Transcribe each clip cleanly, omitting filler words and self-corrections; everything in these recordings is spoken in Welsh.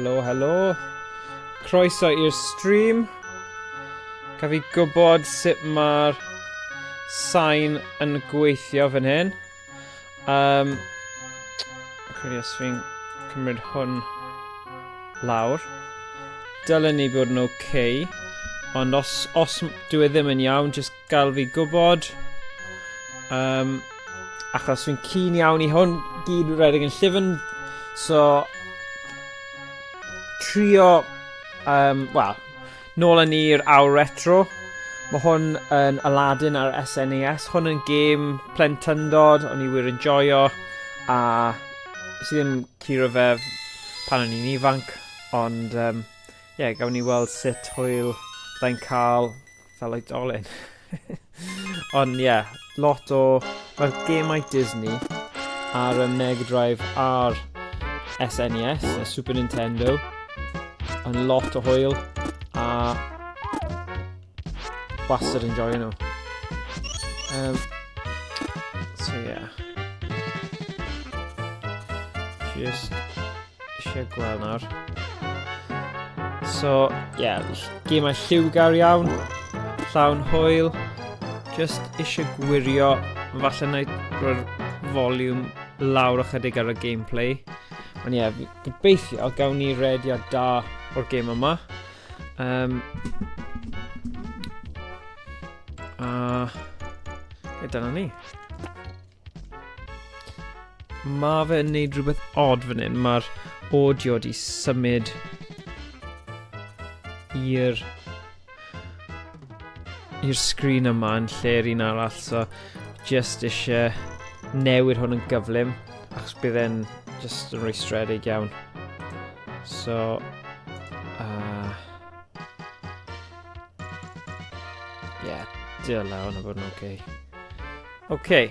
helo, helo. Croeso i'r stream. Gaf fi gwybod sut mae'r sain yn gweithio fan hyn. Um, credu os fi'n cymryd hwn lawr. Dylen ni bod yn oce. Okay. Ond os, os dwi e ddim yn iawn, jyst gael fi gwybod. Um, achos fi'n keen iawn i hwn gyd redeg yn llyfn. So, trio, um, wel, nôl â ni i'r awr retro. Mae hwn yn Aladdin ar SNES. Hwn yn gêm plentyndod, o'n i wir yn joio, a nes i ddim curo fe pan o'n i'n ifanc, ond um, yeah, gawn ni weld sut hwyl byddai'n cael fel oedolyn. Ond ie, yeah, lot o... Mae'r gemau Disney ar y Mega Drive a'r SNES, y Super Nintendo, yn lot o hwyl a wastad yn joio nhw. Um, so yeah. Just eisiau gweld nawr. So, ie, yeah, gemau lliwgar iawn, llawn hwyl. Just eisiau gwirio, falle na i roi'r volume lawr ychydig ar y gameplay. Ond ie, yeah, gobeithio gawn ni rediad da o'r gêm yma. Um, a yeah, dyna ni. Mae fe'n neud rhywbeth odd fan hyn. Mae'r audio di symud i'r i'r sgrin yma yn lle'r un arall, so just eisiau newid hwn yn gyflym, achos bydd e'n just yn rwystredig iawn. So, yeah, dyle hwnna bod yn oce. Okay. Okay.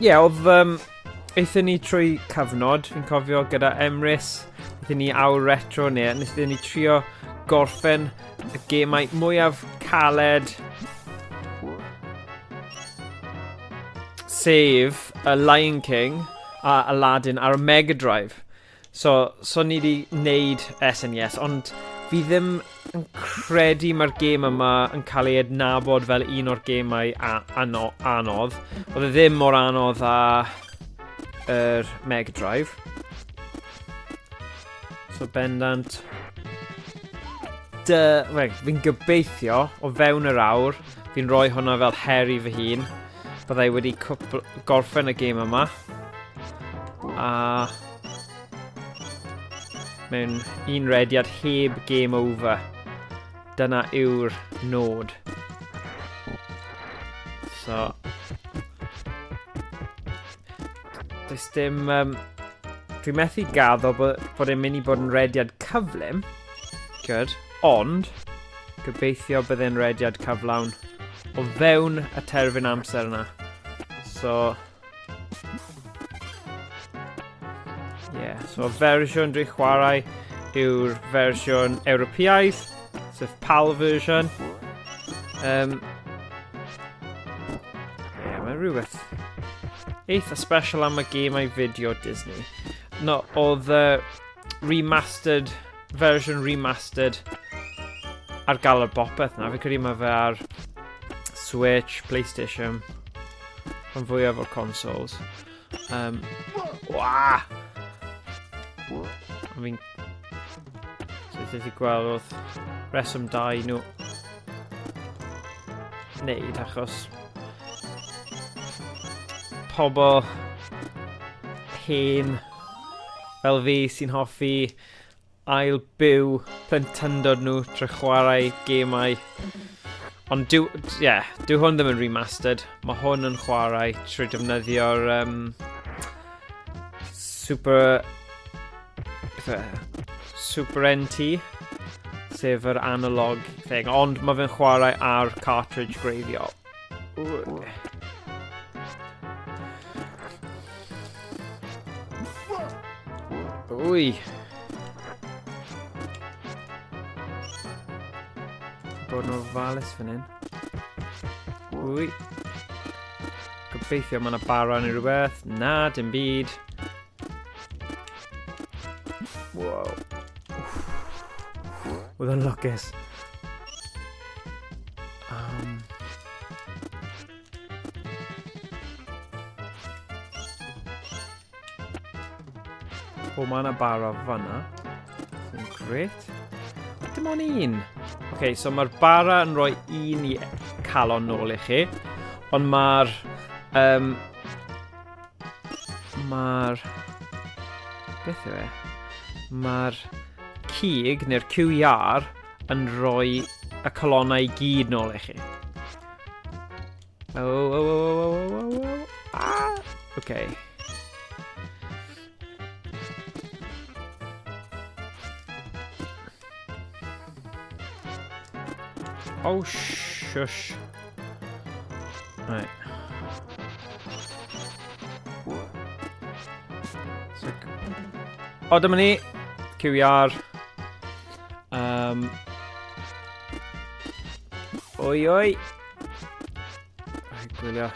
Ie, yeah, oedd... Um, aethon ni trwy cyfnod, fi'n cofio, gyda Emrys. Aethon ni awr retro neu wnaethon ni trio gorffen y gemau mwyaf caled sef y Lion King a Aladdin ar y Mega Drive. So, so ni wedi wneud SNES, ond fi ddim yn credu mae'r gêm yma yn cael ei adnabod fel un o'r gemau ano anodd. Oedd e ddim mor anodd â yr Mega Drive. So bendant. Dy, fi'n gobeithio o fewn yr awr, fi'n rhoi hwnna fel her i fy hun. Byddai wedi cwpl, gorffen y gêm yma. A mewn un rediad heb game over. Dyna yw'r nod. So, does dim... Um, dwi'n methu gaddo bod, bod e'n mynd i bod yn rediad cyflym. Good. Ond, gobeithio bydd e'n rediad cyflawn o fewn y terfyn amser yna. So, yeah, so fersiwn dwi'n chwarae yw'r fersiwn Ewropeaidd, sef PAL version. Um, yeah, mae rhywbeth eitha special am y gemau fideo Disney. No, oedd y remastered, version remastered ar gael ar bopeth na. Fi credu mae fe ar Switch, PlayStation, rhan fwyaf o'r consoles. Um, wa! Fi'n... So, ti gweld oedd reswm da i nhw wneud achos pobl hen fel fi sy'n hoffi ail byw plentyndod nhw trwy chwarae gemau. Ond dyw, yeah, dyw hwn ddim yn remastered. Mae hwn yn chwarae trwy defnyddio'r um, Super... E? Super NT, sef yr analog thing, ond mae fe'n chwarae ar cartridge gwreiddiol. Ui. bod yn ofalus fan hyn. Wy. Gobeithio mae yna bara neu rhywbeth. Na, dim byd. Wow. Oedd o'n lwcus. O, mae yna bara fanna. Sy'n gret. Dim ond un. Oce, okay, so mae'r bara yn rhoi un i calon nôl i chi. Ond mae'r... Um, mae'r... Beth yw e? Mae'r cig, neu'r QR, yn rhoi y colonnau i gyd nôl i chi. Oh, oh, oh, oh, oh, oh, oh. Ah! Okay. Oh, shush. Right. So, o, dyma ni. QR. Oi, oi. Rhaid gwylio.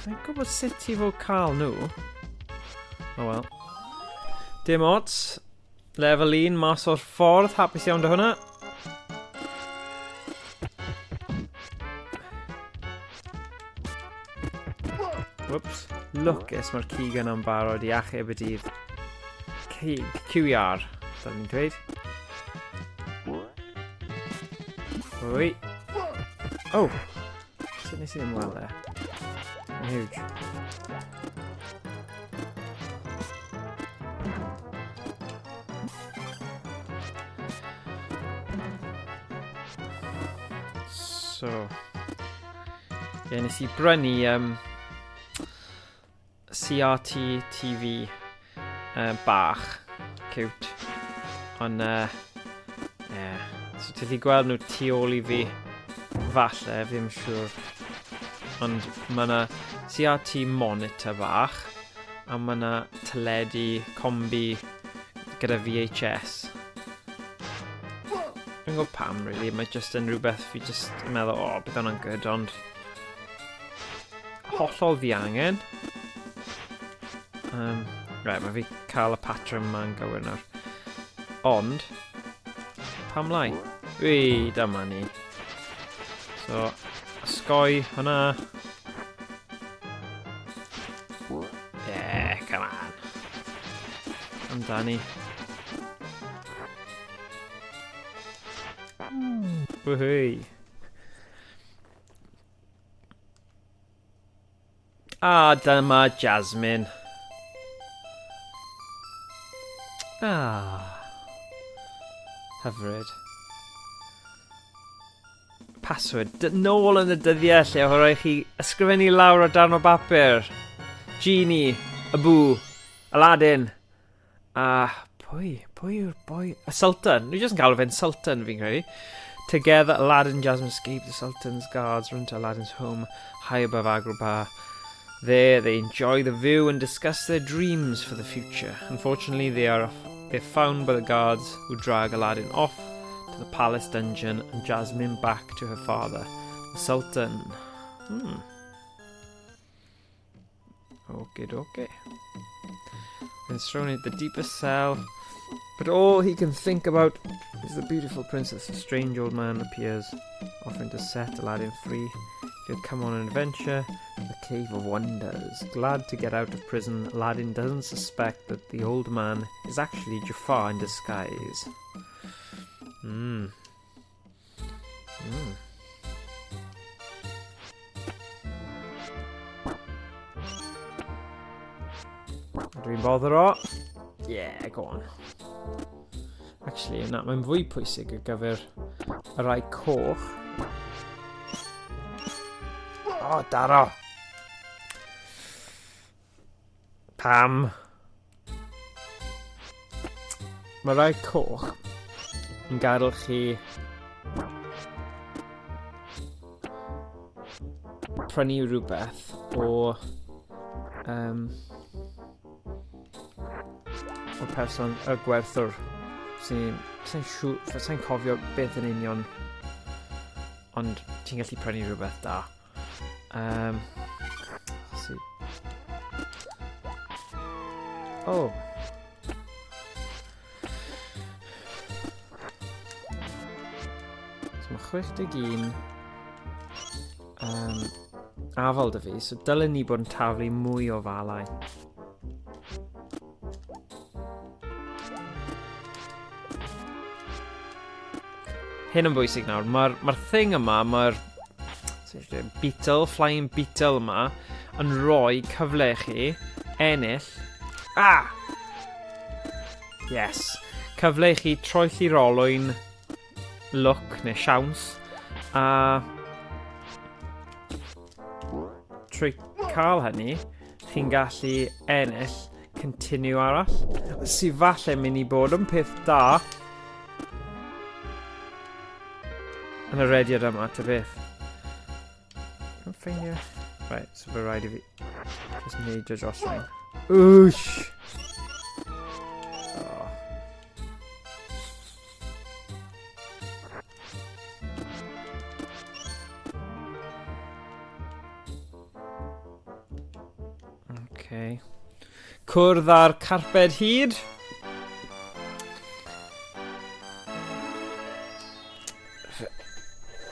Sa'n gwybod sut i fod cael nhw. Oh well. Dim ots. Level 1 mas o'r ffordd. Hapus iawn dy hwnna. Whoops. Lwcus mae'r cig yna'n barod i achub y dydd. Cig, QR, dyna ni'n dweud. Oi. Oh! Sut nes i ddim weld e? Mae'n huge. So... Ie, yeah, nes i brynu CRT TV bach. Cute. Ond, yeah. So ti'n gallu gweld nhw tu ôl i fi. Falle, fi ddim siŵr. Ond mae yna CRT monitor bach. A mae yna teledu combi gyda VHS. Fi'n gwybod pam, really. Mae just yn rhywbeth fi just yn meddwl, o, oh, bydd hwnna'n good, ond hollol ddiangen. Right, mae fi cael y patrwm yma'n gywir nawr. Ond, pam lai? Ui, dyma ni. So, osgoi hwnna. Yeah, come on. Amdani. Woohoo! A dyma Jasmine. Ah. Hyfryd. Password. Nôl yn y dyddiau lle oedd rhaid chi ysgrifennu lawr ar darn o bapur. Genie, Abu, Aladdin. A pwy? Pwy yw'r boi? Y Sultan. Dwi jyst yn galw fe'n Sultan fi'n credu. Together, Aladdin and Jasmine escape the Sultan's guards, run to Aladdin's home high above Agrabah. There, they enjoy the view and discuss their dreams for the future. Unfortunately, they're found by the guards who drag Aladdin off to the palace dungeon and Jasmine back to her father, the Sultan. Okay, okay. And thrown into the deepest cell. But all he can think about is the beautiful princess. A strange old man appears, offering to set Aladdin free if he'll come on an adventure to the Cave of Wonders. Glad to get out of prison, Aladdin doesn't suspect that the old man is actually Jafar in disguise. Dwi'n bother o? Yeah, go on. Actually, na, mae'n fwy pwysig ar gyfer y rai coch. O, oh, daro! Pam? Mae rai coch yn gadael chi prynu rhywbeth o o'r person, y gwerthwr. Sy'n siŵr, sa'n cofio beth yn union, ond ti'n gallu prynu rhywbeth da. See. Oh. So mae 61 afal dy fi, so dylen ni bod yn taflu mwy o falau. Hyn yn bwysig nawr. Mae'r ma thing yma, mae'r beetle, flying beetle yma, yn rhoi cyfle i chi ennill... Ah! Yes. Cyfle i chi troelli'r olwyn lwc neu siawns a trwy cael hynny, chi'n gallu ennill continue arall, sydd falle mynd i bod yn peth da yn y rediad yma, ta beth. Can't ffeindio. Right, so fe rhaid i fi just neidio dros rhain. Whoosh! Oh. Okay. Cwrdd â'r carped hyd.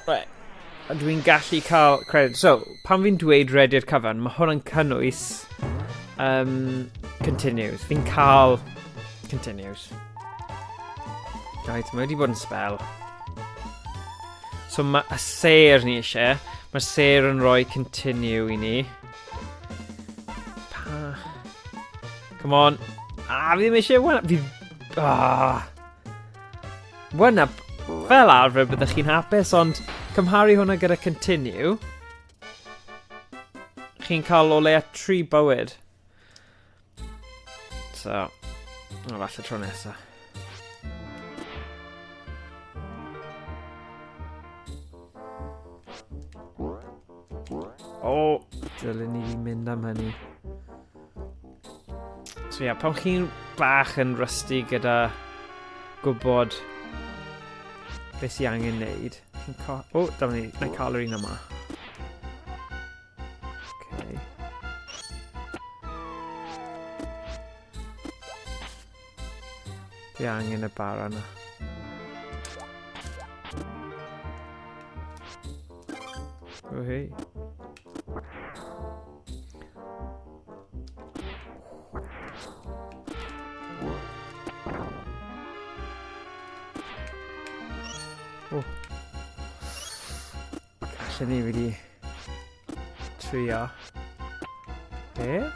Right. A dwi'n gallu cael credit. So, pan fi'n dweud redi'r cyfan, mae hwn yn cynnwys continues. Fi'n cael continues. Right, mae wedi bod yn spel. So mae y sêr ni eisiau. Mae'r sêr yn rhoi continue i ni. Pa... Come on. Ah, fi ddim eisiau one up. Fi... Ah. One up. Fel arfer byddech chi'n hapus, ond cymharu hwnna gyda continue, chi'n cael o leia 3 bywyd. So, o, falle tro nesa. O, dylen ni mynd am hynny. So ia, yeah, pan chi'n bach yn rusty gyda gwybod beth sy'n angen wneud. Chi'n ca... O, dyma ni, na i cael yr un yma. Okay. Dwi angen y bara yna. Oh, hey. Oh. Allen ni wedi trio. Beth?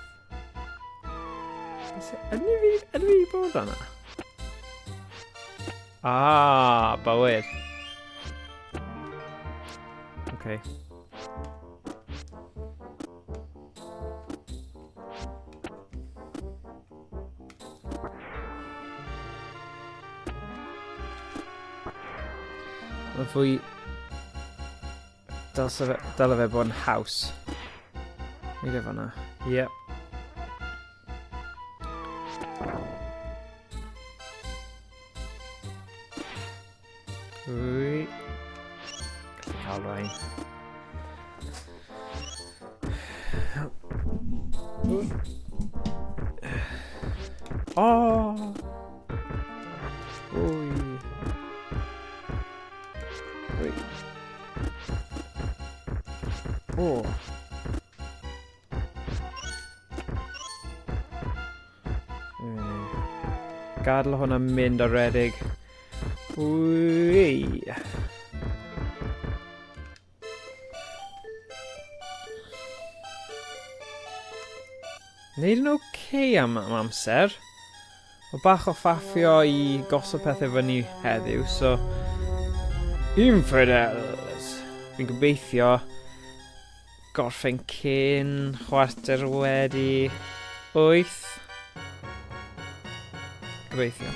Ydyn ni fi, ydyn fi bod yna? Ah, bywyd. Okay. Mae fwy... Dylse fe, dyle fe bod yn haws. Nid e fanna. Yep. Wy. Gallu cael rhain. Oh! Wy. Wy. Oh. Gadael hwnna mynd ar redig. Wei. Neud yn oce okay am, am amser. O bach o ffaffio i gosod pethau fyny heddiw, so... Infidels! Fi'n gobeithio gorffen cyn 8:15. Gobeithio.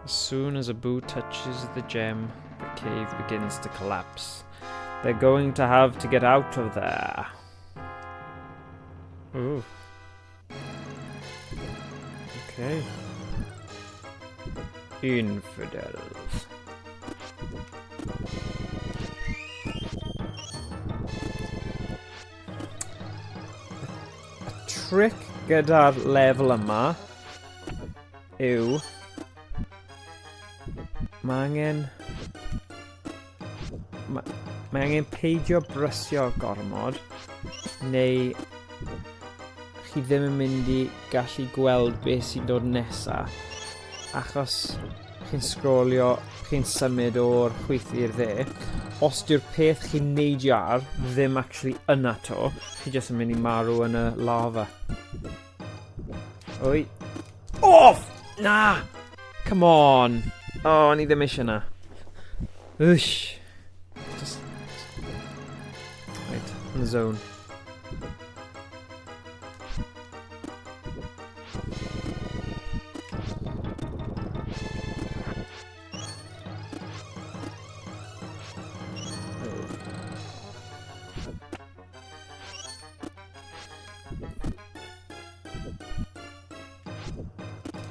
As soon as Abu touches the gem, the cave begins to collapse. They're going to have to get out of there. Ooh. Okay. Infidels. Y trick gyda'r lefel yma yw mae angen mae, mae angen peidio brysio gormod neu chi ddim yn mynd i gallu gweld beth sy'n dod nesa achos chi'n sgrolio, chi'n symud o'r chwith i'r dde. Os dyw'r peth chi'n neidio ar ddim actually yna to, chi jyst yn mynd i marw yn y lava. Oi. Off! Na! Come on! Oh, ni ddim eisiau na. Ush. Just... Right, in the zone.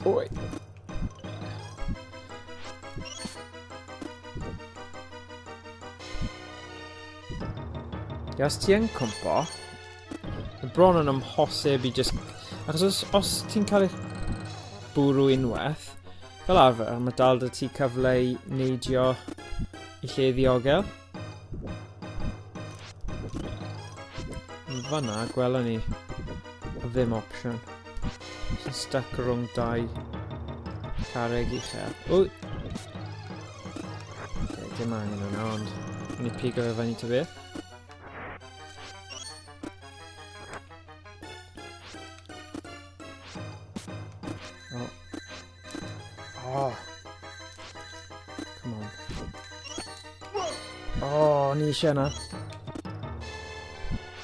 Oi. Ie, os ti yn cwmpo, mae bron yn amhosib i just... Achos os, os ti'n cael eich bwrw unwaith, fel arfer, mae dal dy ti cyfle i neidio i lle ddiogel. Fanna, gwelwn ni ddim opsiwn. Sy'n stuck rhwng dau carreg uchel. Wy! Okay, dim angen hwnna, ond ni pigo fe fyny ta beth. Oh. Oh. Come on. Oh, ni eisiau yna.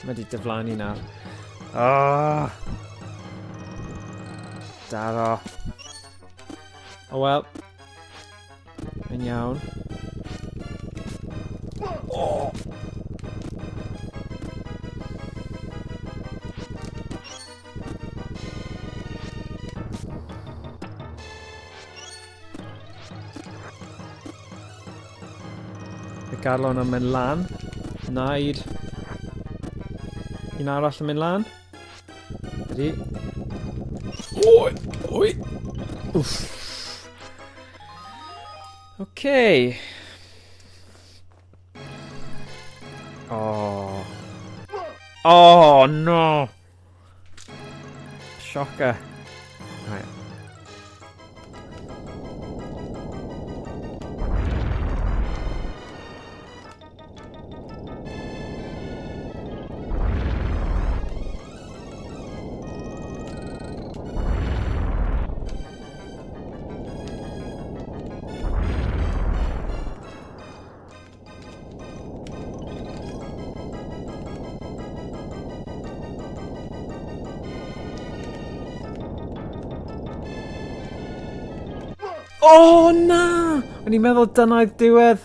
Mae di diflannu nawr. Oh. Daro. Oh well. Mae'n iawn. Oh! Y garlon yn mynd lan. Naid. Un arall yn mynd lan. Ydy. Oi! Oi! Wff. Okay. Oh. Oh, no! Shocker. Right. Oh na! O'n i'n meddwl dyna'r diwedd.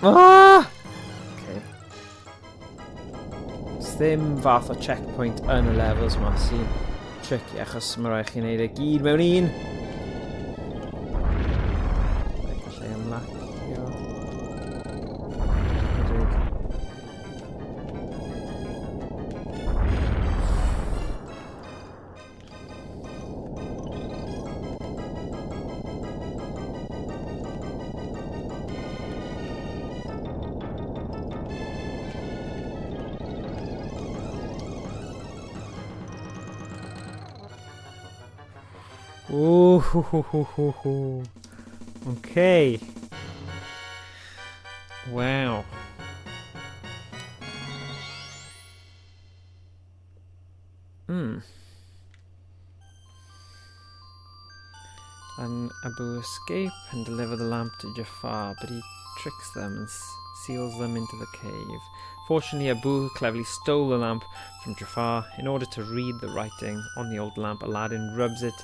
Ah! Okay. Ddim fath o checkpoint yn y levels ma sy'n tricky achos mae rhaid chi wneud e gyd mewn un. Gallai ymlacio. Ydyg. Ooh, hoo, hoo, hoo, hoo, hoo. Okay. Wow. Hmm. And Abu escape and deliver the lamp to Jafar, but he tricks them and seals them into the cave. Fortunately, Abu cleverly stole the lamp from Jafar. In order to read the writing on the old lamp, Aladdin rubs it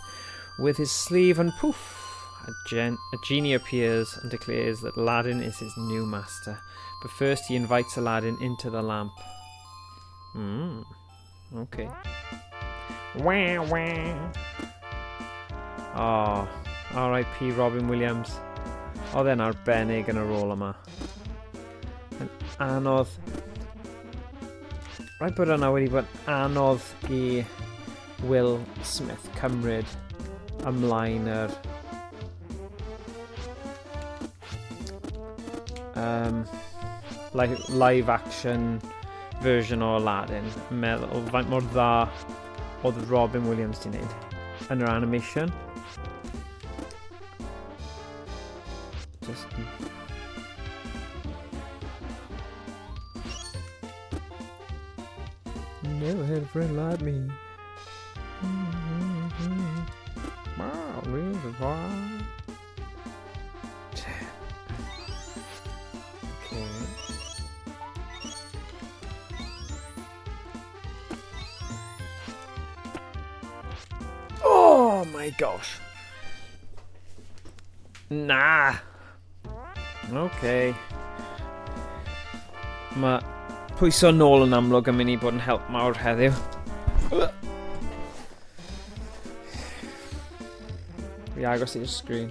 with his sleeve and poof! A, gen a genie appears and declares that Aladdin is his new master. But first he invites Aladdin into the lamp. Hmm. Okay. Wah, wah. Oh, R.I.P. Robin Williams. Oedd e'n arbennig yn y rôl yma. Yn anodd. Rhaid bod yna wedi bod anodd i Will Smith cymryd ymlaen yr live action version o Aladdin. Meddwl faint mor dda oedd Robin Williams di wneud yn yr animation. Just... Never had a friend like me. Wow, really? Okay. Oh my gosh. Na. Okay. Mae pwyso nôl yn amlwg yn mynd i bod yn help mawr heddiw. Fi agos i'r sgrin.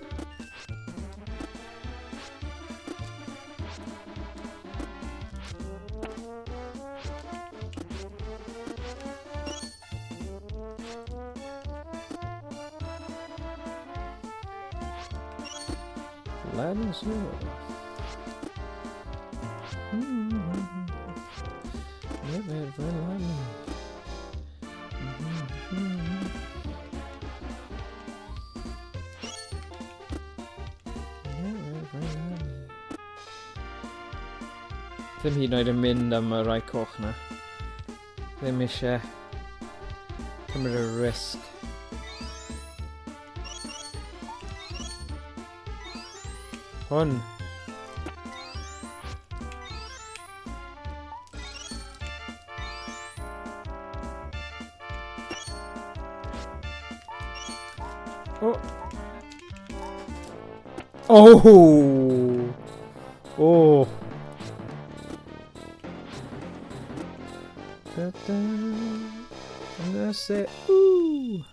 Aladdin Snow. Never had a friend like me. Never had a friend like me. Ddim hyd yn oed yn mynd am y rai coch na. Ddim eisiau cymryd y risg. Hwn. Oh. Oh! Oh! Da, da. I'm gonna say ooh!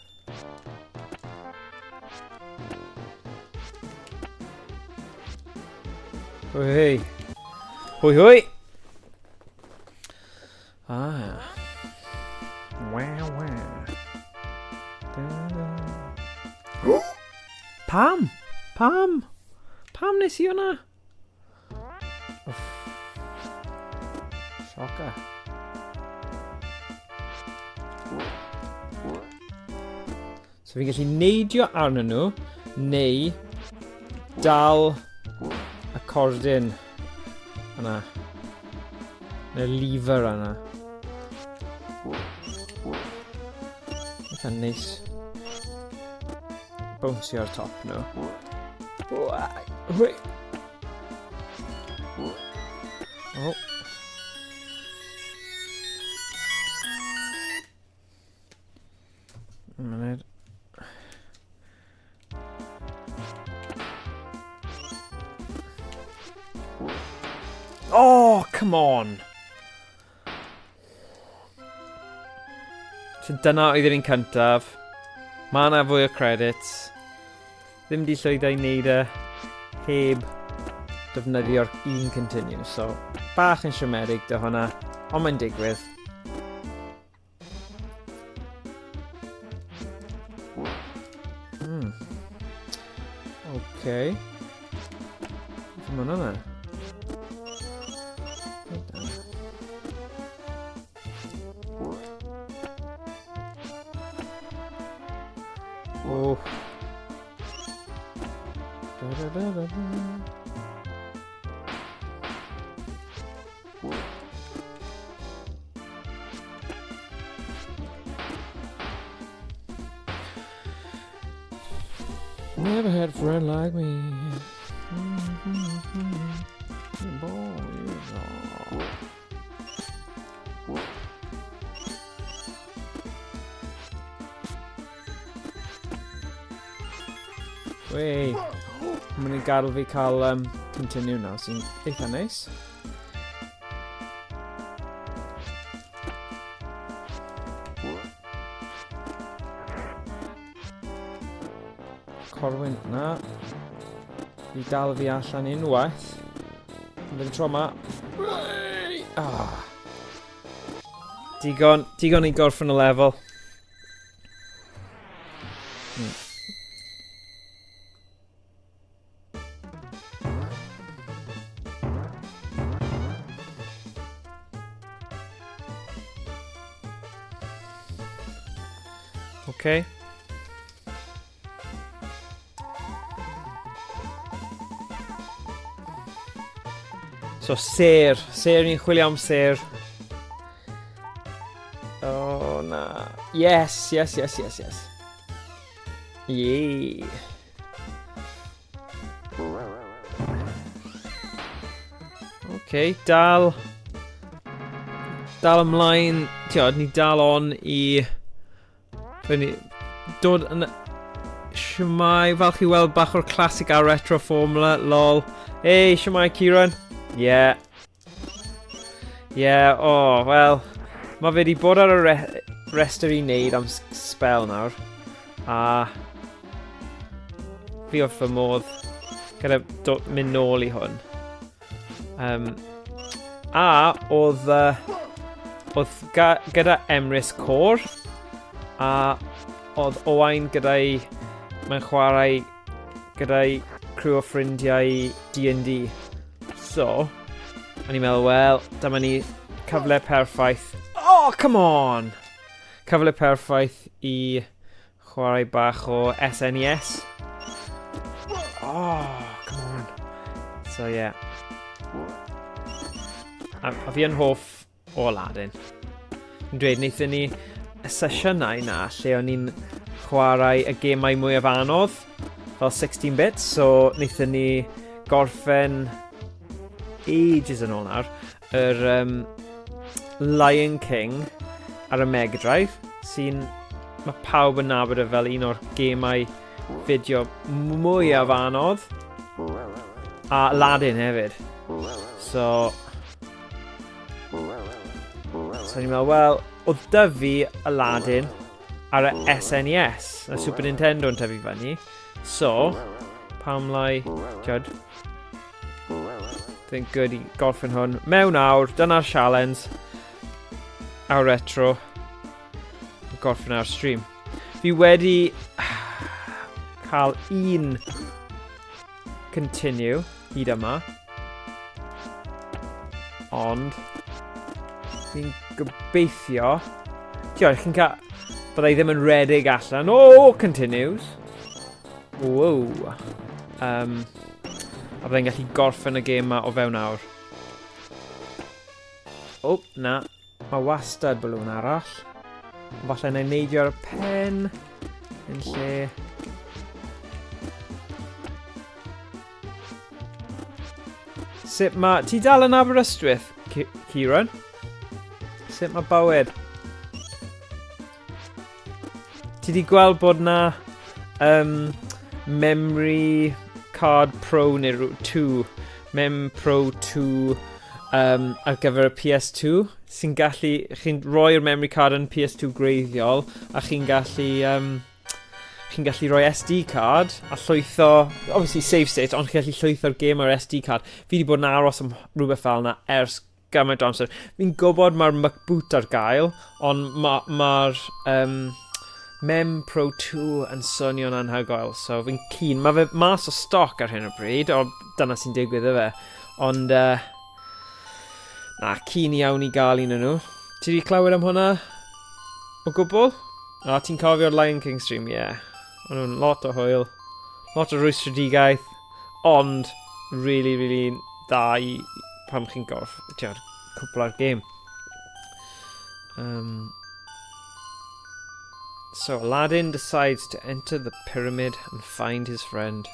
Hoi hoi. Hoi hoi! Ah. Wow wow. Da, da. Pam? Pam? Pam nes i hwnna? Shocker. So fi'n gallu neidio arnyn nhw, neu dal y cordyn yna. Neu'r lever yna. Eitha neis. Bouncio ar top nhw. Hwy. Oh. Un munud. Oh, come on! So dyna oedd yr un cyntaf. Mae yna fwy o credits. Ddim di llwyddo i wneud e heb defnyddio'r un continue, so bach yn siomedig dy hwnna, ond mae'n digwydd. Okay. Beth am hwnna? Oh. Da, da, da, da, da. Never had a friend like me. Wei, mae'n mynd i gadael fi cael continue nawr, sy'n eitha neis. Corwyn, na. Fi dal fi allan unwaith. Ond yn tro ma... Ah. Digon, digon i gorffen y lefel. Okay. So ser, ser ni'n chwilio am ser. Oh na. Yes, yes, yes, yes, yes. Yeah. OK, dal... Dal ymlaen, ti'n ni dal on i... Ni, dod yn... Shwmae, falch i weld bach o'r classic a retro formula, lol. Hey, shwmae Kieran. Yeah. Yeah, oh, well, mae fe wedi bod ar y re restr i wneud am spel nawr. A fi wrth fy modd gyda mynd nôl i hwn. Um, a oedd, oedd ga, gyda Emrys Cor a oedd Owain gyda'i, mae'n chwarae gyda'i crew o ffrindiau D&D. So, o'n i'n meddwl, wel, dyma ni cyfle perffaith. Oh, come on! Cyfle perffaith i chwarae bach o SNES. Oh, come on. So, yeah. A, a fi yn hoff o Aladdin. Yn dweud, wnaethon ni y sesiynau na lle o'n i'n chwarae y gemau mwyaf anodd, fel 16 bits, so wnaethon ni gorffen ages yn ôl nawr, yr um, Lion King ar y Mega Drive, sy'n... Mae pawb yn nabod e fel un o'r gemau fideo mwyaf anodd. A Aladdin hefyd. So, So ni'n meddwl, wel, oedd dy fi Aladdin ar y SNES, y Super Nintendo yn tyfu fyny. So, pam lai, tiod, think good i gorffen hwn mewn awr, dyna'r challenge, awr retro, gorffen ar stream. Fi wedi cael un continue hyd yma. Ond, fi'n gobeithio... Ti'n chi'n cael... Byddai ddim yn redig allan. Oh, continues! Wow. Um, a byddai'n gallu gorffen y gêm ma o fewn awr. O, oh, na. Mae wastad balloon arall. Falle na i neidio ar y pen yn lle. Sut mae... Ti dal yn Aberystwyth, Kieran? Sut mae bywyd? Ti di gweld bod na um, Memory Card Pro neu 2, Mem Pro 2 um, ar gyfer y PS2 sy'n gallu, chi'n rhoi'r memory card yn PS2 greiddiol a chi'n gallu um, chi'n gallu rhoi SD card a llwytho, obviously save state, ond chi'n gallu llwytho'r gêm ar SD card. Fi wedi bod yn aros am rhywbeth fel yna ers gymaint o amser. Fi'n gwybod mae'r McBoot ar gael, ond mae'r ma, um, Mem Pro 2 yn swnio'n anhygoel, so fi'n keen. Mae fe mas o stoc ar hyn o bryd, o dyna sy'n digwydd efe. Ond, uh, na, keen iawn i gael un o'n nhw. Ti wedi clywed am hwnna? O gwbl? O, ti'n cofio'r Lion King stream, ie. Yeah. O'n nhw'n lot o hwyl, lot o rwystredigaeth, ond really, really dda i pam chi'n gorff, ti'n cwpla'r gêm. Um, so Aladdin decides to enter the pyramid and find his friend.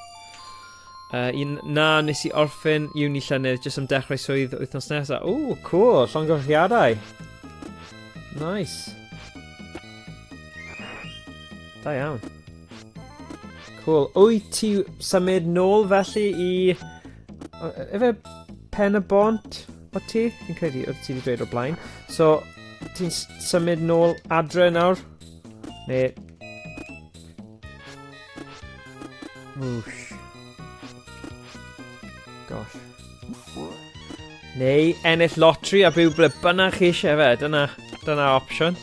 Uh, un, na, nes i orffen uni llynedd jyst am dechrau swydd wythnos nesaf. O, cool, llongyfarchiadau. Nice. Da iawn. Cool. Wyt ti symud nôl felly i... Efe pen y bont o ti? Fi'n credu oedd ti wedi dweud o'r blaen. So, ti'n symud nôl adre nawr? Neu... Whoosh. Gosh. Neu ennill lotri a byw ble bynnag chi eisiau fe. Dyna, dyna opsiwn.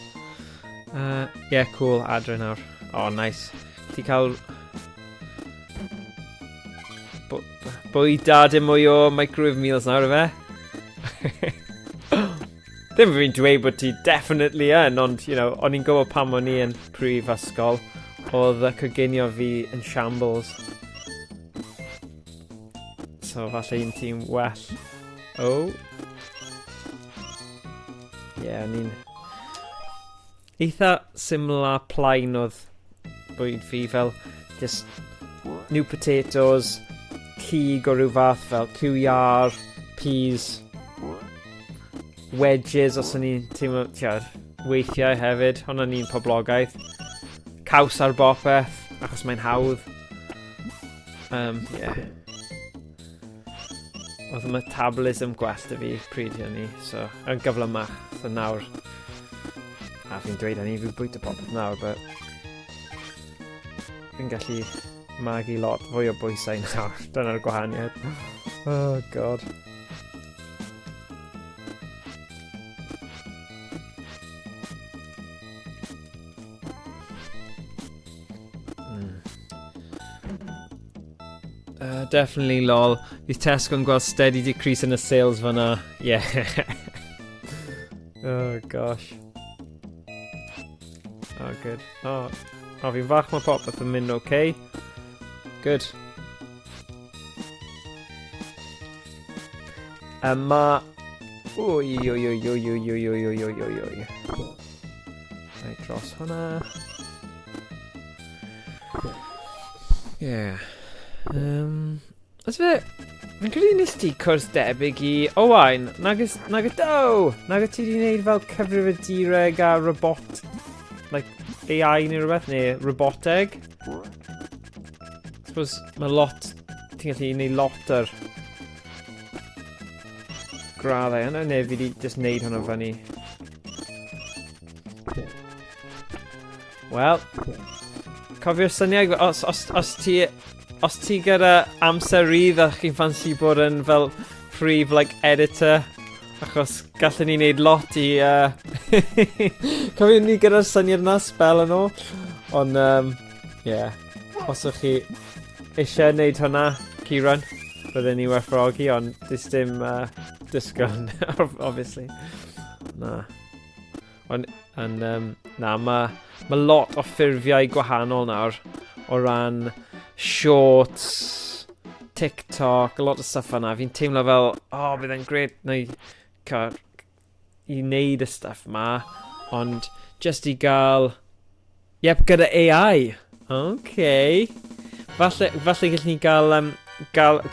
Yeah, cool. Adre nawr. Oh, nice. Ti cael bwyd da, dim mwy o microwave meals nawr, efe? Ddim fi'n dweud bod ti definitely yn, ond, you know, o'n i'n gwybod pam o'n i yn prifysgol, oedd y coginio fi yn shambles. So, falle un ti'n well. Oh. Yeah, o'n i'n eitha syml a plaen oedd bwyd fi, fel just new potatoes, cig o ryw fath fel cyw iâr, peas, wedges os o'n i'n teimlo, tiad, weithiau hefyd, hwnna'n un poblogaidd. Caws ar bopeth, achos mae'n hawdd. Yeah. Oedd y metabolism gwell 'da fi pryd hynny, so yn gyflymach. So nawr, a fi'n dweud hynny, fi'n bwyta popeth nawr, but fi'n gallu magu lot fwy o bwysau nawr. Dyna'r gwahaniaeth. Oh, God. Definitely lol. Bydd Tesco yn gweld steady decrease yn y sales fyna. Yeah. Oh, gosh. Oh, good. Oh, oh fi'n fach mae popeth yn mynd okay. Good. Mae. Ui, ui, ui, ui, ui, ui, ui, ui, ui, ui, ui. Right, dros hwnna. Yeah. Os fe. Fi'n credu nes ti cwrs debyg i Owain. Nag ys. Nag y. Do! Nag y ti wedi gwneud fel cyfrifiadureg a robot. Like, AI neu rhywbeth, neu roboteg. Suppose mae lot. Ti'n gallu gwneud lot ar graddau yna, neu fi wedi just wneud hwnna fyny. Wel, cofio'r syniad, os ti gyda amser rydd a chi'n ffansi bod yn fel prif, like, editor, achos gallwn ni wneud lot i. Cofio ni gyda'r syniad yna spel yn ôl? Ond, yeah, os ydych chi eisiau wneud hwnna, Kieran, byddwn ni werthfawrogi, ond does dim discount, obviously. Na. Ond, and, na, mae ma lot o ffurfiau gwahanol nawr o ran shorts, TikTok, a lot o stuff yna. Fi'n teimlo fel, oh, bydd e'n great neu, cael, i wneud y stuff ma, ond just i gael. Yep, gyda AI. OK. Falle gallwn ni gael,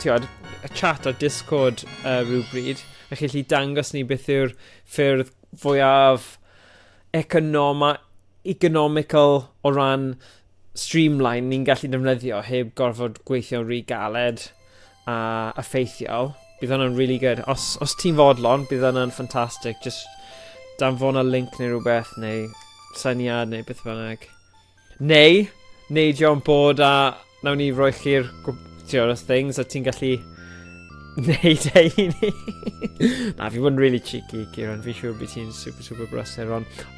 ti'n, y chat ar Discord rhywbryd, a chi gallu dangos ni beth yw'r ffyrdd fwyaf economical o ran streamline ni'n gallu defnyddio heb gorfod gweithio rhy galed a effeithiol. Bydd hwnna'n really good. Os ti'n fodlon, bydd hwnna'n ffantastig. Just danfona link neu rhywbeth, neu syniad, neu beth bynnag. Neu, neidio'n bod a nawn ni roi chi'r ti'n things a ti'n gallu neud e i ni. Na, fi bod yn really cheeky, Kieran. Fi'n siŵr bydd ti'n super, super brysur.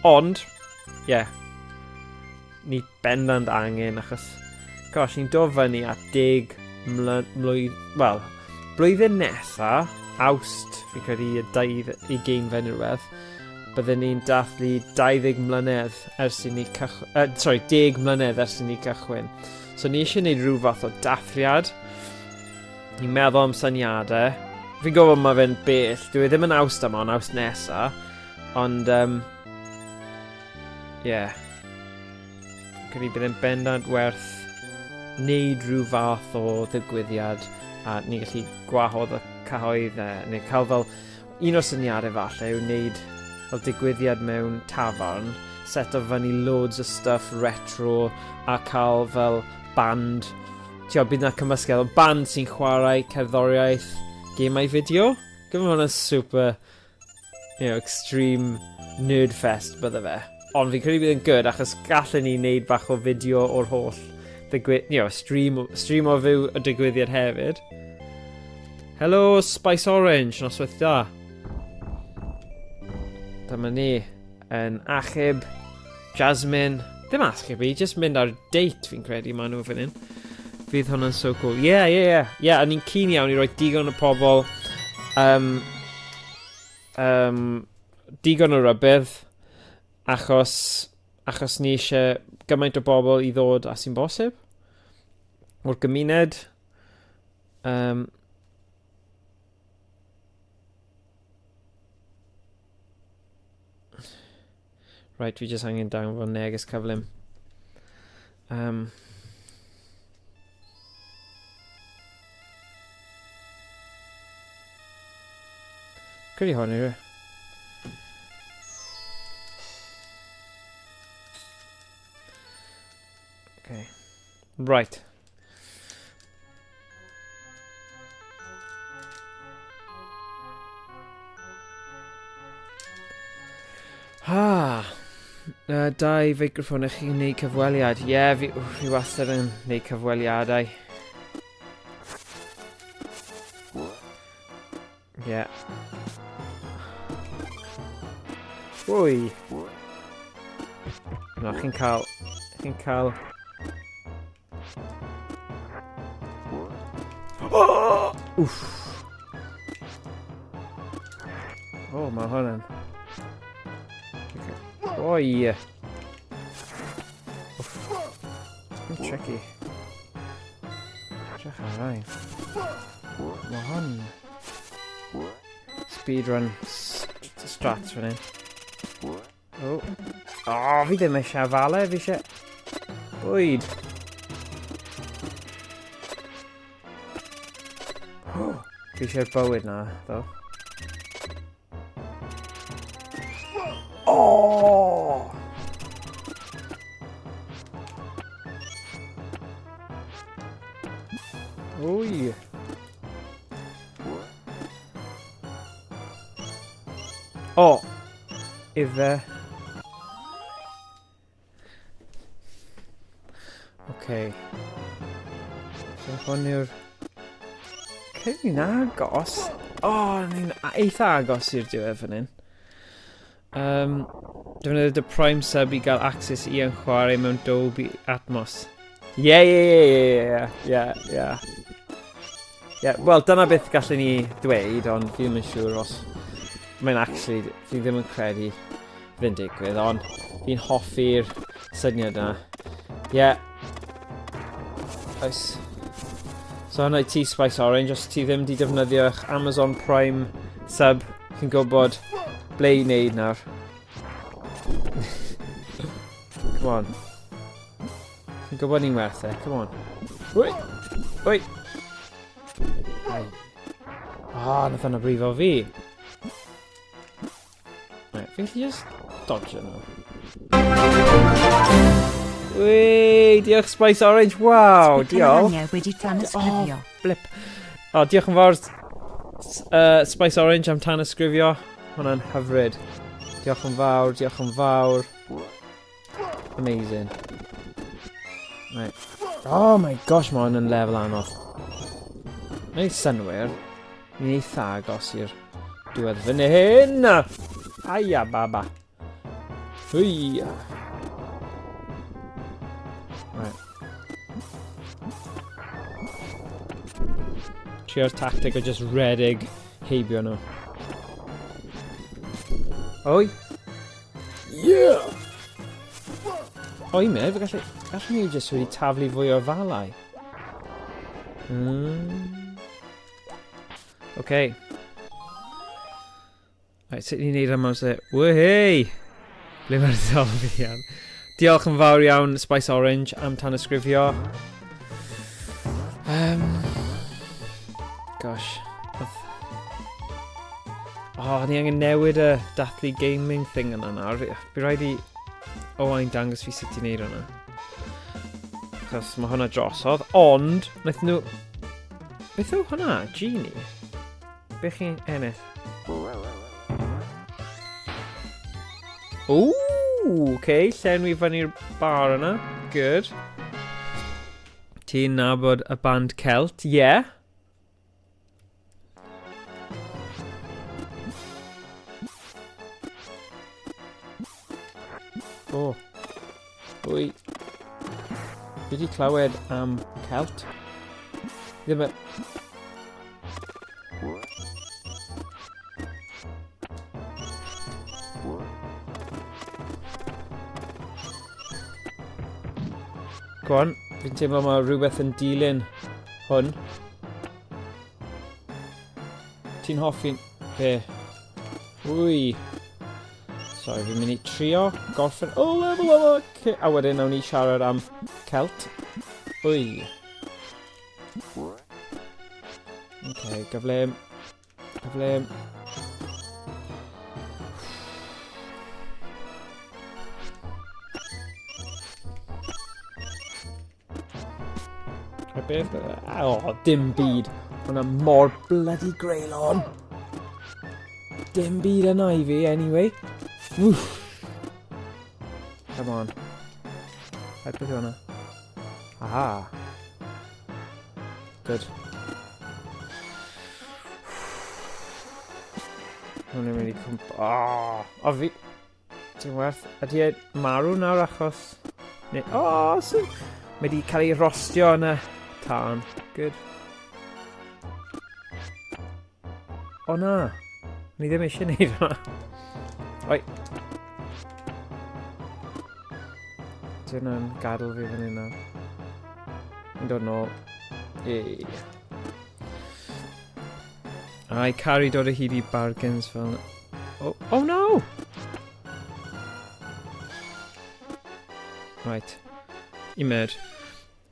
Ond, yeah, ni bendant angen, achos, gosh, ni'n dod fyny at 10 mlwydd, wel, blwyddyn nesa, Awst, fi'n credu y 20fed neu rhywbeth, byddwn ni'n dathlu 20 mlynedd ers i ni cychwyn, sorry, 10 mlynedd ers i ni cychwyn. So ni eisiau gwneud rhyw fath o dathliad. Ni'n meddwl am syniadau. Fi'n gwybod mae fe'n bell. Dwi e ddim yn Awst yma, ond Awst nesa. Ond, yeah. Credu bydd e'n bendant werth wneud rhyw fath o ddigwyddiad a ni'n gallu gwahodd y cyhoedd neu cael fel un o'r syniadau falle yw wneud fel digwyddiad mewn tafarn, set o fyny loads o stuff retro a cael fel band, ti'n bydd na cymysgedd o band sy'n chwarae cerddoriaeth gemau fideo. Gyda hwnna'n super, extreme nerd fest bydde fe. Ond fi'n credu bydd yn good achos gallen ni wneud bach o fideo o'r holl Ddigwy you know, stream, stream o fyw y digwyddiad hefyd. Helo, Spice Orange, noswaith da. Dyma ni yn achub Jasmine. Ddim achub i, just mynd ar date fi'n credu maen nhw fan hyn. Fydd hwnna'n so cool. Yeah, yeah, yeah. Yeah, a ni'n keen iawn i roi digon o pobl um, um, digon o rybydd achos, achos ni eisiau gymaint o bobl i ddod a sy'n bosib o'r gymuned. Um, right, fi jyst angen danfon neges cyflym. Um, Credu hwn yw e. Okay. Right. Ha! Dau feicroffon i chi'n gwneud cyfweliad. Ie, yeah, fi, fi wastad yn gwneud cyfweliadau. Ie. Yeah. Wy! Na, chi'n cael... Chi'n cael... Oh! Wff. Oh, mae hwnna'n... Okay. Oi! Wff. Tricky. Edrych ar rai. Mae hwn... Speedrun strats fan hyn. Oh. Oh, fi ddim eisiau fale, fi eisiau... Bwyd. Oh, fi eisiau'r bywyd na, ddo. Oh! Ui! O! Ife. Okay. So hwn yw'r... Cyn ni'n agos. O, oh, ni'n eitha agos i'r diwedd fan hyn. Um, defnyddio dy Prime Sub i gael access i yn chwarae mewn Dolby Atmos. Ie, ie, ie, ie, ie, ie, ie. Wel, dyna beth gallwn ni dweud, ond fi ddim yn siŵr os... Mae'n actually, fi ddim yn credu fy'n digwydd, ond fi'n hoffi'r syniad yna. Ie. Yeah. Oes. So hwnna i ti Spice Orange, os ti ddim wedi defnyddio eich Amazon Prime sub, chi'n gwybod ble i wneud nawr. Come on. Chi'n gwybod ni'n werth e, come on. Wy! Wy! Ai. Ah, oh, nath hwnna brifo fi. Right, fi'n gallu just dodge nhw. Wei, diolch Spice Orange, waw, diolch. wedi tanysgrifio. Oh, blip. Oh, diolch yn fawr Spice Orange am tanysgrifio. Hwna'n hyfryd. Diolch yn fawr, diolch yn fawr. Amazing. Right. Oh my gosh, mae hwn yn lefel anodd. Mae'n synwyr. Ni'n eitha agos i'r diwedd fan hyn. Aia, baba. Hwy. Right. Trio'r tactic o just redig heibio nhw. Oi! Yeah! Oi, me, fe gallu, gallu ni jyst wedi taflu fwy o falau. OK. Right, sut ni'n neud am amser? Wehey! Ble mae'r ddol Diolch yn fawr iawn, Spice Orange, am tanysgrifio. Um, gosh. Oedd... Oh, ni angen newid y dathlu gaming thing yna nawr. Fi rhaid i Owain dangos fi sut i wneud hwnna. Achos mae hwnna drosodd, ond wnaeth nhw... Beth yw hwnna? Genie? Be chi'n ennill? Ooh, okay, llenwi fyny'r bar yna. Good. Ti'n nabod y band Celt? Ie. Yeah. O. Wy. Fi wedi clywed am Celt. Ddim yn... Go on, fi'n teimlo mae rhywbeth yn dilyn hwn. Ti'n hoffi'n... Be? Wy. Sorry, fi'n mynd i trio gorffen... Oh, level yma! A wedyn nawn ni siarad am Celt. Wy. Okay, gyflym. Gyflym. A beth? O, dim byd. Hwna mor bloody greulon. Dim byd yna i fi, anyway. Wff. Come on. Right, beth yw hwnna? Aha. Good. Hwna'n mynd i cwmp... Oh, o fi... Ti'n werth... Ydy e marw nawr achos... Neu... O, oh, so... Mae wedi cael ei rostio yn y tân. Good. O na! Ni ddim eisiau gwneud hwnna. Oi. Di hwnna'n gadael fi fan hyn nawr. Yn dod nôl. Ei. I caru dod o hyd i bargains fel... Oh, oh no! Right. Imer.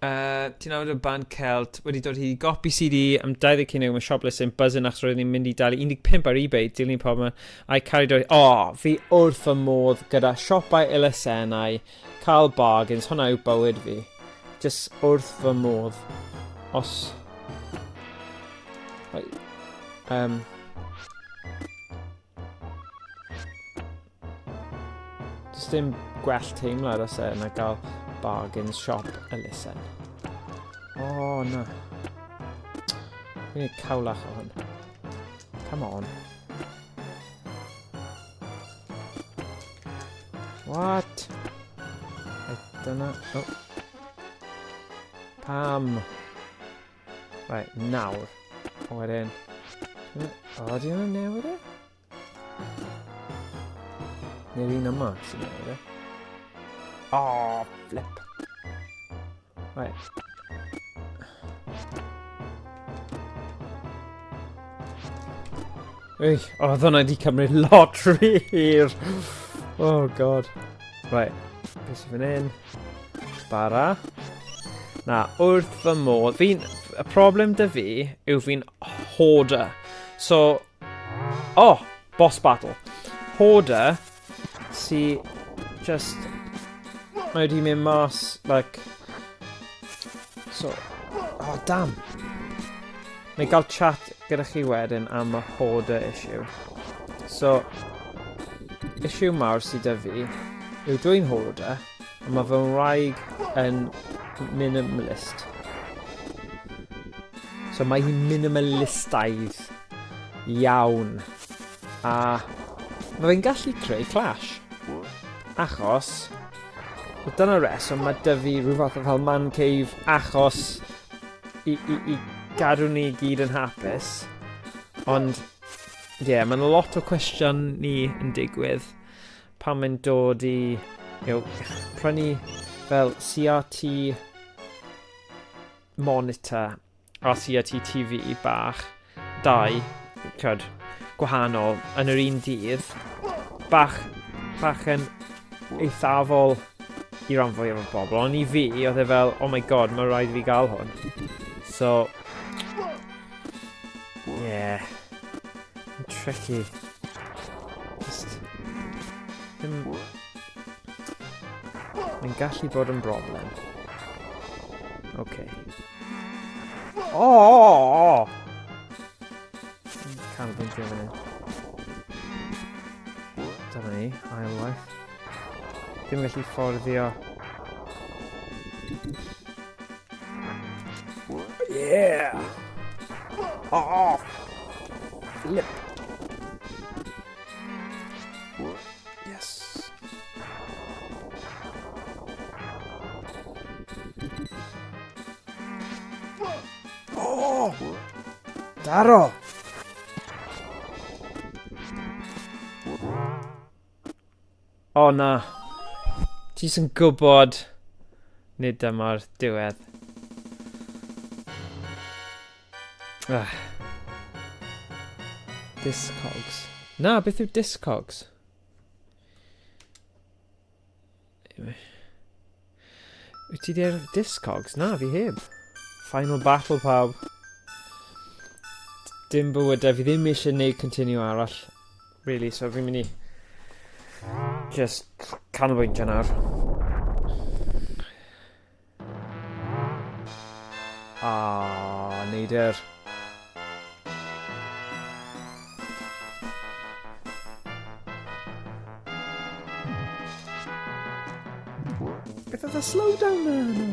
Ti'n nabod y band Celt, wedi dod hyd i gopi CD am 20 ceiniog mewn siop listing, buzzing achos roedd ni'n mynd i dalu 15 ar eBay, dilyn pob yma. I caru dod... Oh, fi wrth fy modd gyda siopau elusennau, cael bargains, hwnna yw bywyd fi. Just wrth fy modd. Os Does dim gwell teimlad os e na gael bargain shop elusen. O, oh, na. Fi'n ei cawlach o hwn. Come on. What? Dyna... Oh. Pam? Right, nawr. A wedyn... O, di hwnna'n newid e? Neu'r un yma sy'n newid e? Oh, flip. Right. Ei, o, oedd hwnna wedi cymryd lot rhy hir. Oh, god. Right, beth sy'n fan hyn? Bara. Na, wrth fy modd. Fi'n... Y problem dy fi yw fi'n hoarder. So... Oh! Boss battle. Hoarder sy just... Mae wedi mynd mas, like... So... Oh, damn. Neu gael chat gyda chi wedyn am y hoarder issue. So, issue mawr sydd 'da fi yw dwi'n hoarder, a mae fy ngwraig yn minimalist. So mae hi'n minimalistaidd iawn. A mae fe'n gallu creu clash. Achos, dyna reswm mae 'da fi rhyw fath o fel man cave achos i, i, i gadw ni gyd yn hapus. Ond, ie, yeah, mae'n lot o cwestiwn ni yn digwydd pan mae'n dod i you know, prynu fel CRT monitor a CRT TV bach, dau, cyd, gwahanol yn yr un dydd, bach, bach yn eithafol i ran fwyaf o bobl, ond i fi, oedd e fel, oh my god, mae rhaid i fi gael hwn. So, yeah, tricky. Just, ddim, mae'n gallu bod yn broblem. Okay. Oh! Canolbwyntio fan hyn. Dyma ni, ail waith. Ddim yn gallu fforddio. Yeah! Oh! Flip! Yes! Oh! Daro! O oh, na. Ti sy'n gwybod nid dyma'r diwedd. Ah. Discogs. Na, beth yw Discogs? Wyt ti di ar Discogs? Na, fi heb. Final battle, pawb. Dim bywydau, fi ddim eisiau gwneud continue arall. Really, so fi'n mynd i just canolbwyntio nawr. Ah, neidr. Beth oedd y slowdown na? Na?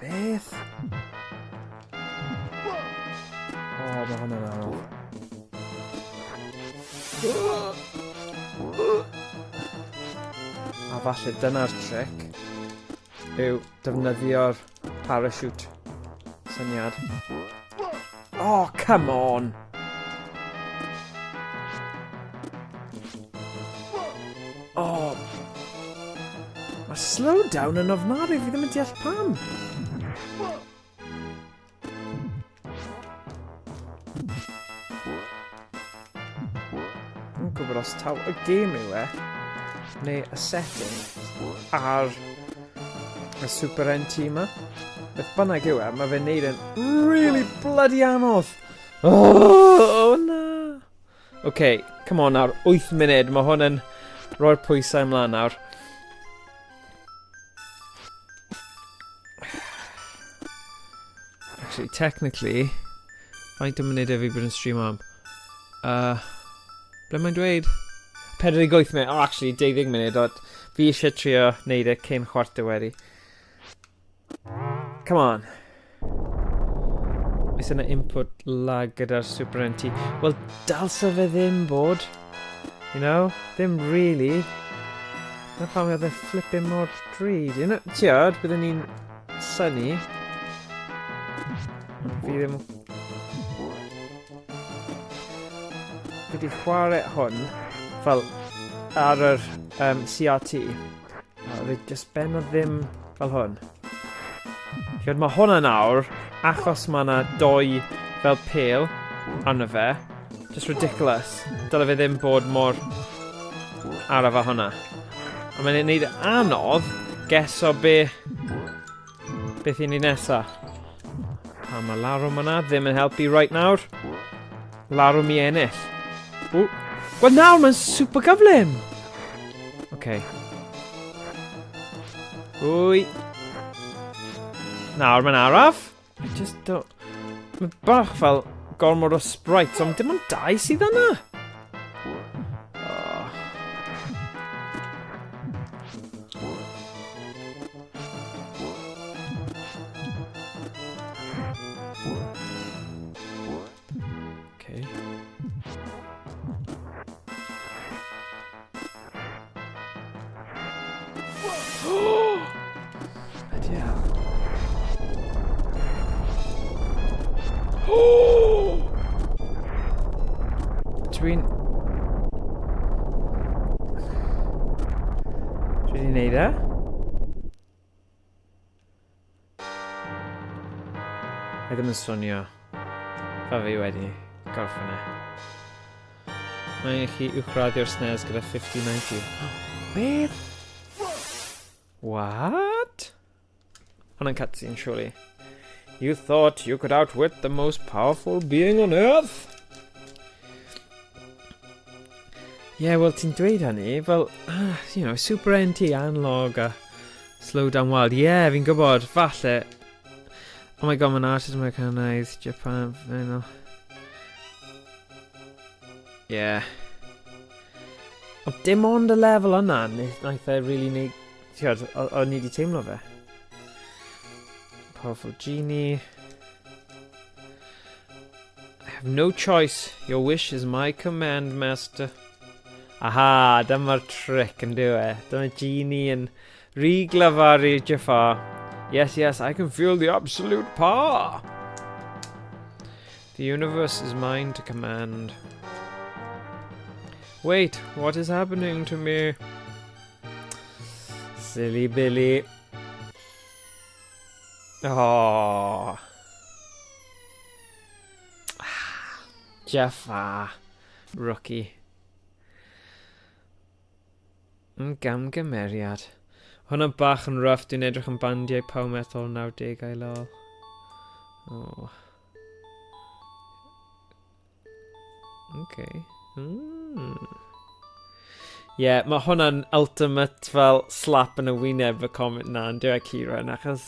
Beth? O, oh, mae hwnna'n anodd. A falle dyna'r trick yw defnyddio'r parachute syniad. Oh, come on! Oh. Mae slowdown yn ofnadwy, fi ddim yn deall pam. Yn gwybod os taw y gêm yw e, neu y setting ar y Super NT yma. Beth bynnag yw e, mae fe'n neud yn really bloody anodd. Oh, oh na. OK, come on nawr, 8 munud, mae hwn yn rhoi'r pwysau ymlaen nawr. Actually, technically, faint o munudau fi bod yn stream am? Ble mae'n dweud? 48 munud, oh actually 20 munud, ond fi eisiau trio neud e cyn chwarter wedi. Come on. Oes yna input lag gyda'r Super NT? Wel, dalsa fe ddim bod. You know? Ddim really. Dyna pam oedd e flipping mor drud. You know, tiod, byddwn ni'n synnu. Ond fi ddim... Fi wedi chwarae hwn fel ar yr CRT. A oedd e just ben o ddim fel hwn. Chiod, mae hwnna nawr, achos mae yna doi fel pêl arno fe, just ridiculous. Dyle fe ddim bod mor araf â hwnna. A mae'n ei wneud anodd geso be beth i ni nesa. Pa mae larwm yna ddim yn helpu right nawr. Larwm i ennill. Ww. Wel nawr mae'n super gyflym! Oce. Okay. Wy. Nawr mae'n araf. I just don't... Mae bach fel gormod o sprites, ond dim ond dau sydd yna. Oh. Okay. Bloody hell. Dwi'n... Dwi wedi neud e. Mae ddim yn swnio fel fi wedi gorffen e. Mae'n chi uwchraddio'r SNES gyda 5090. Beth? What? Hwnna'n cutscene, surely. You thought you could outwit the most powerful being on earth? Ie, yeah, wel, ti'n dweud hynny, fel, you know, Super NT analog a Slow Down Wild. Ie, yeah, fi'n gwybod, falle. Oh my god, mae'n artist Americanaidd, Japan, final. Yeah. Ond dim ond y lefel yna, wnaeth e really neud... Tiod, o'n i wedi teimlo fe. Powerful genie. I have no choice. Your wish is my command, master. Aha, dyma'r trick yn dyw e. Dyma genie yn rhy glyfar i Jafar. Yes, I can feel the absolute power. The universe is mine to command. Wait, what is happening to me? Silly Billy. Oh. Jafar. Rookie. Yn gamgymeriad. Hwna bach yn rough, dwi'n edrych yn bandiau power metal 90au lol. Oh. Okay. Yeah, mae hwnna'n ultimate fel slap yn y wyneb y comment na yn dweud Kieran, achos,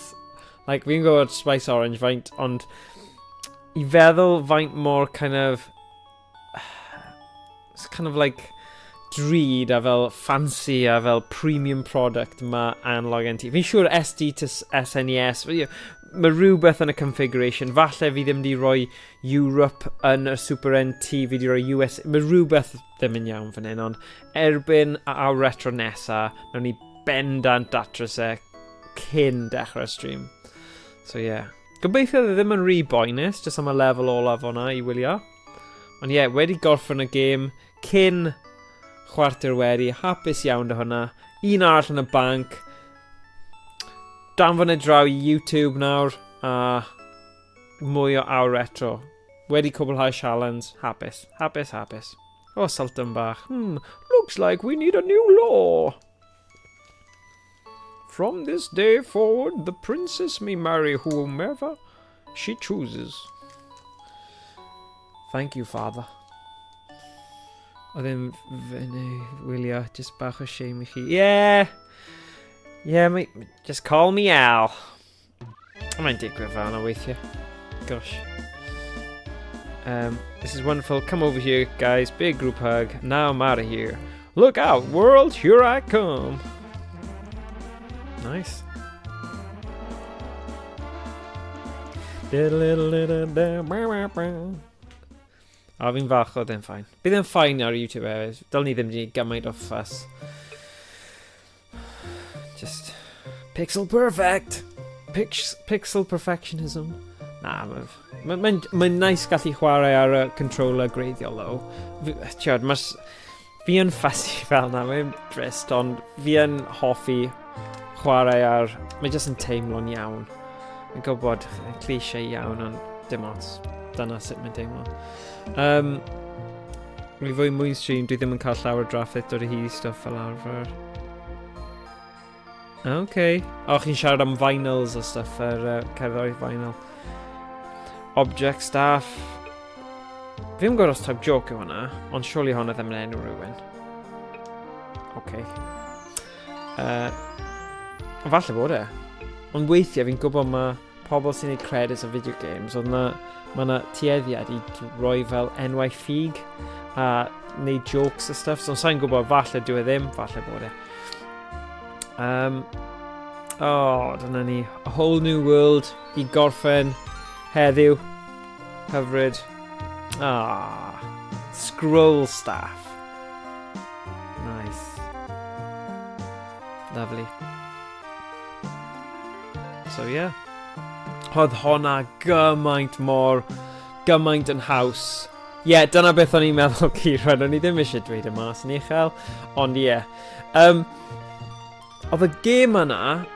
like, fi'n gwybod Spice Orange faint, ond i feddwl faint mor kind of, it's kind of like drud a fel fancy a fel premium product mae Analog NT. Fi'n siŵr SD to SNES, mae rhywbeth yn y configuration. Falle fi ddim wedi rhoi Europe yn y Super NT, fi wedi rhoi US... Mae rhywbeth ddim yn iawn fan hyn, ond erbyn awr retro nesa, nawn ni bendant datrys e cyn dechrau'r stream. So yeah. Gobeithio ddim yn rhy boenus, jyst am y lefel olaf o'na i wylio. Ond ie, yeah, wedi gorffen y gêm cyn chwarter wedi, hapus iawn dy hwnna. Un arall yn y banc. Danfon e draw i YouTube nawr, a mwy o awr retro. Wedi cwblhau challenge, hapus, hapus, hapus. O, Sultan bach. Looks like we need a new law. From this day forward, the princess may marry whomever she chooses. Thank you, father. Oedd e'n fyny wylio, just bach o shame i chi. Yeah! Yeah, mate, just call me Al. Mae'n digwydd fel yna weithiau. Gosh. This is wonderful. Come over here, guys. Big group hug. Now I'm out of here. Look out, world. Here I come. Nice. A fi'n falch oedd e'n fine. Bydd e'n fine ar YouTube hefyd. Dylen ni ddim wedi gymaint o fuss. Just pixel perfect. Pixel perfectionism. Na, mae'n ma, ma, ma nice gallu chwarae ar y controller greiddiol, though. Tiod, mae fi yn fussy fel na, mae'n drist, ond fi yn hoffi chwarae ar... Mae jyst yn teimlo'n iawn. Yn gwybod, cliché iawn, ond dim ots. Dyna sut mae'n teimlo. Mi fwy mwy stream, dwi ddim yn cael llawer o drafferth dod o hyd i stwff fel arfer. OK. O, chi'n siarad am vinyls a stuff ar cerddoriaeth vinyl. Object staff. Fi ddim yn gwybod os taw joke yw hwnna, ond surely hwnna ddim yn enw rhywun. OK. Falle bod e. Ond weithiau fi'n gwybod mae pobl sy'n gwneud credits o video games, oedd na, mae yna tueddiad i roi fel enwau ffug a wneud jokes a stuff, so sa'n gwybod, falle dyw e ddim, falle bod e. Oh, dyna ni. A whole new world i gorffen heddiw. Hyfryd. Ah, scroll staff. Nice. Lovely. So yeah. Oedd honna gymaint mor, gymaint yn haws. Ie, yeah, dyna beth o'n i'n meddwl, Kieran. O'n i ddim eisiau dweud y mas yn uchel, ond ie. Yeah. Oedd y gêm yna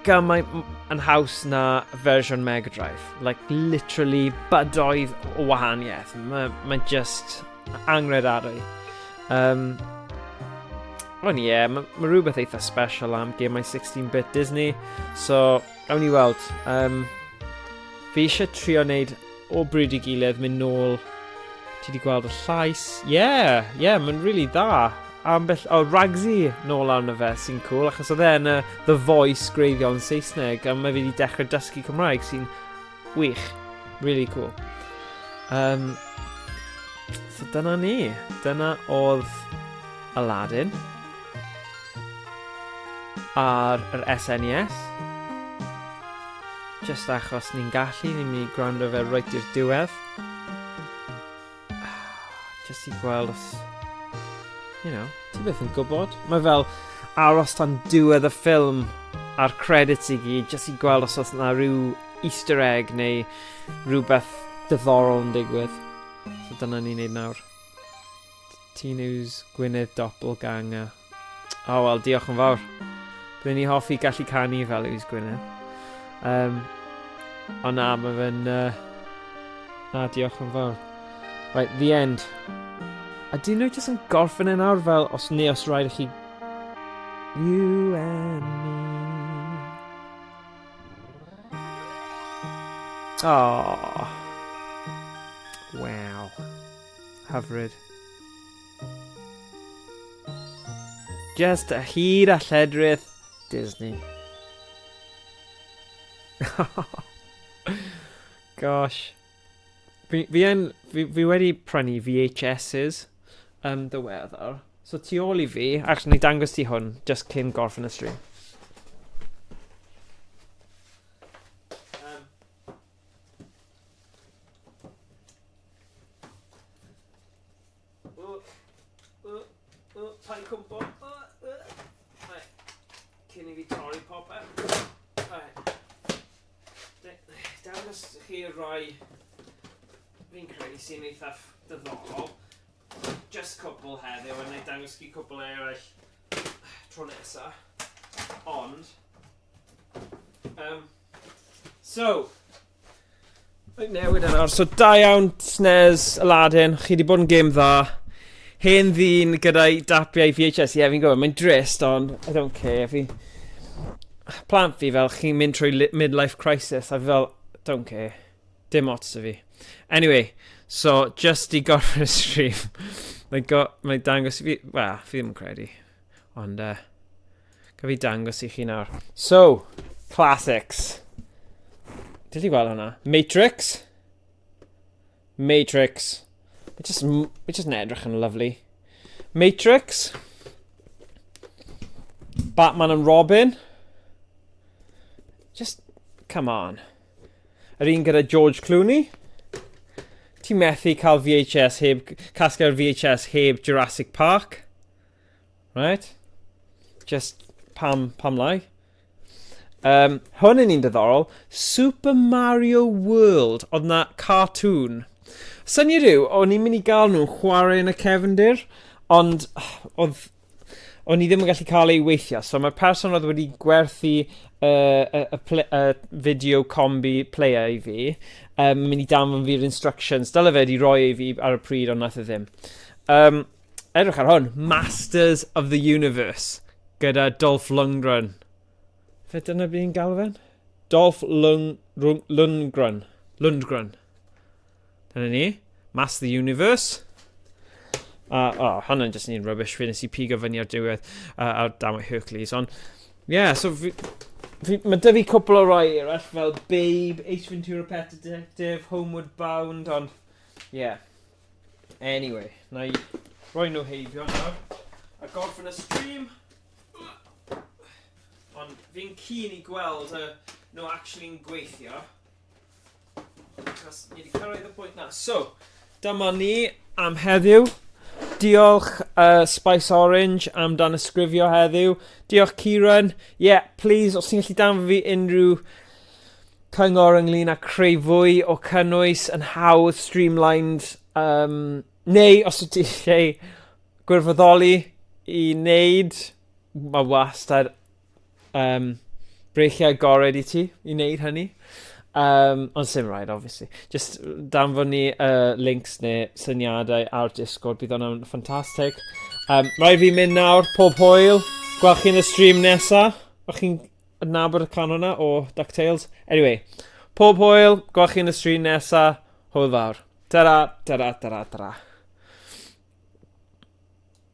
gymaint yn haws na fersiwn Mega Drive. Like, literally, bydoedd o wahaniaeth. Mae ma just angredadwy. Ond ie, yeah, mae ma rhywbeth eitha special am gemau 16-bit Disney. So, awn ni weld. Fi eisiau trio wneud o bryd i gilydd mynd nôl. Ti wedi gweld y llais? Ie, yeah, ie, yeah, mae'n really dda. Ambell, o, oh, Ragsy nôl arno fe sy'n cool, achos oedd e yn y The Voice greiddiol yn Saesneg, a mae fe wedi dechrau dysgu Cymraeg sy'n wych. Really cool. So dyna ni. Dyna oedd Aladdin ar yr SNES. Just achos ni'n gallu, ni'n mynd i gwrando fe reit i'r diwedd. Just i gweld os... You know, ti byth yn gwybod. Mae fel aros tan diwedd y ffilm a'r credits i gyd, just i gweld os oes yna rhyw easter egg neu rhywbeth diddorol yn digwydd. So dyna ni'n neud nawr. T-News Gwynedd Doppelganger. O, oh, wel, diolch yn fawr. Byddwn ni hoffi gallu canu fel Yws Gwynedd. Um, ond na, mae fe'n... Uh, na, diolch yn fawr. Right, the end. A dyn nhw jyst yn gorffen e nawr fel, os neu os rhaid i chi... You and me. Oh. Wow. Hyfryd. Just a hyd a lledrith Disney. Gosh. Fi, fi, yn, fi, fi wedi prynu VHSs um, ddiweddar. So tu ôl i fi, actually, ni dangos ti hwn just cyn gorffen y stream. Um, O, o, o, pa'n cwmpo. O, o. Right. Cyn i fi torri popeth. Right. Dangos chi rai fi'n credu sy'n eithaf diddorol. Just cwpl heddiw, a wna i dangos chi cwpl eraill tro nesa. Ond, um, so, Mae'n newid yn awr. So da iawn SNES, Aladdin. Chi wedi bod yn gêm dda. Hen ddyn gyda'i dapiau VHS. Ie, yeah, fi'n gwybod, mae'n drist, ond I don't care. Fi... Plant fi fel, chi'n mynd trwy midlife crisis, a fi fel, don't care. Dim ots y fi. Anyway, so just i gorffen y stream, mae'n go, mae dangos i fi, wel, fi ddim yn credu. Ond, uh, Gaf fi dangos i chi nawr. So, classics. Did ti gweld hwnna? Matrix. Matrix. Mae just, mae just yn edrych yn lovely. Matrix. Batman and Robin. Just, come on. Yr un gyda George Clooney. Ti'n methu cael VHS heb, casglu'r VHS heb Jurassic Park. Right? Just pam, pam lai? Um, hwn yn un diddorol. Super Mario World. Oedd na cartoon. Syniad yw, o'n i'n mynd i gael nhw'n chwarae yn y cefndir, ond oedd o'n i ddim yn gallu cael ei weithio. So mae'r person oedd wedi gwerthu y, y, y, y video combi player i fi, um, mynd i danfon fi'r instructions. Dyle fe wedi roi ei fi ar y pryd, ond nath e ddim. Um, Edrych ar hwn, Masters of the Universe, gyda Dolph Lundgren. Fe dyna fi'n galw fe'n? Dolph Lung, Rung, Lundgren. Lundgren. Dyna ni. Master of the Universe. A, oh, hwnna'n just un rubbish. Fe nes i pigo fyny ar diwedd uh, ar damn it Hercules. Ond, yeah, so fi, fi, mae dy fi cwpl o rai eraill fel Babe, Ace Ventura Pet Detective, Homeward Bound, ond, yeah. Anyway, na i roi nhw heibio nawr a gorffen y stream. Ond fi'n keen i gweld y nhw actually'n gweithio. Achos ni wedi cyrraedd y pwynt na. So, dyma ni am heddiw. Diolch uh, Spice Orange am dan ysgrifio heddiw. Diolch Kieran. Yeah, please, os ti'n gallu danfon fi unrhyw cyngor ynglyn â creu fwy o cynnwys yn hawdd, streamlined, um, neu os wyt ti eisiau gwirfoddoli i wneud, mae wastad um, breichiau agored i ti i wneud hynny. Um, ond sim rhaid, obviously. Just danfon ni uh, links neu syniadau ar Discord, bydd hwnna'n ffantastig. Um, rhaid fi mynd nawr, pob hwyl. Gweld chi yn y stream nesa. O'ch chi'n adnabod y can hwnna o DuckTales. Anyway, pob hwyl, gweld chi yn y stream nesa. Hwyl fawr. Ta-ra, ta-ra, ta-ra, ta-ra.